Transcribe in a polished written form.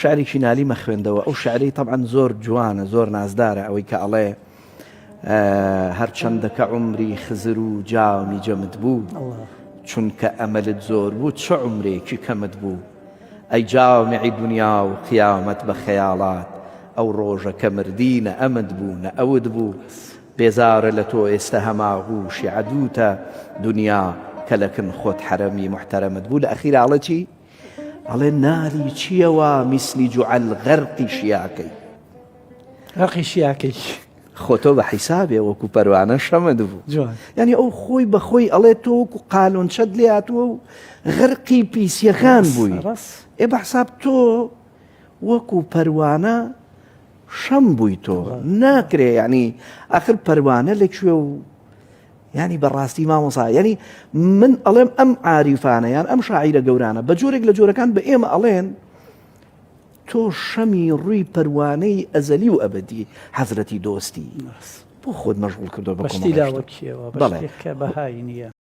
شعرێکی نالیمە خوێندەوە ئەو شعرەی تەبعەن زۆر جوانە زۆر نازدارە ئەوەی کە ئەڵێ هەرچەندە کە عمری خزر و جامی جەمت بوو چونکە ئەمەلت زۆر بوو چ عمرێکی کەمت بوو ئەی جامعی دنیا و قیامەت بە خەیاڵات ئەو ڕۆژە کە مردی نە ئەمت بوو نە ئەوت بوو بێزارە لە تۆ ئێستە هەماغوشی عەدووتە دنیا کە لەکن خۆت حەرەمی محتەرەمت بوو لە ئەخیرا ئەڵێ چی؟ ئەڵێ نالی چییە وا میسلی جوعل غەرقی شیاکەی غەرقی شیاکەی خۆ تۆ بە حیسابێ وەکو پەروانە شەمت بوو یعنی ئەو خۆی بە خۆی ئەڵێ تۆ وەکو قالۆنچەت لێ هاتووە و غەرقی پیسیەکان بووی ئێ بە حساب تۆ وەکو پەروانە شەم بووی تۆ ناکرێ یعنی ئاخر پەروانە لەکوێ و یانی بەڕاستی مامۆسا یانی من ئەڵێم ئەم عاریفانە یان ئەم شاعیرە گەورانە بە جۆرێک لە جۆرەکان بە ئێمە ئەڵێن تۆ شەمی ڕووی پەروانەی ئەزەلی و ئەبدی حەزرەتی دۆستی بۆ خۆت مەشغوڵ کردو بە بەشتی لاوەکیەوە بەڵێ کە بەهای نییە.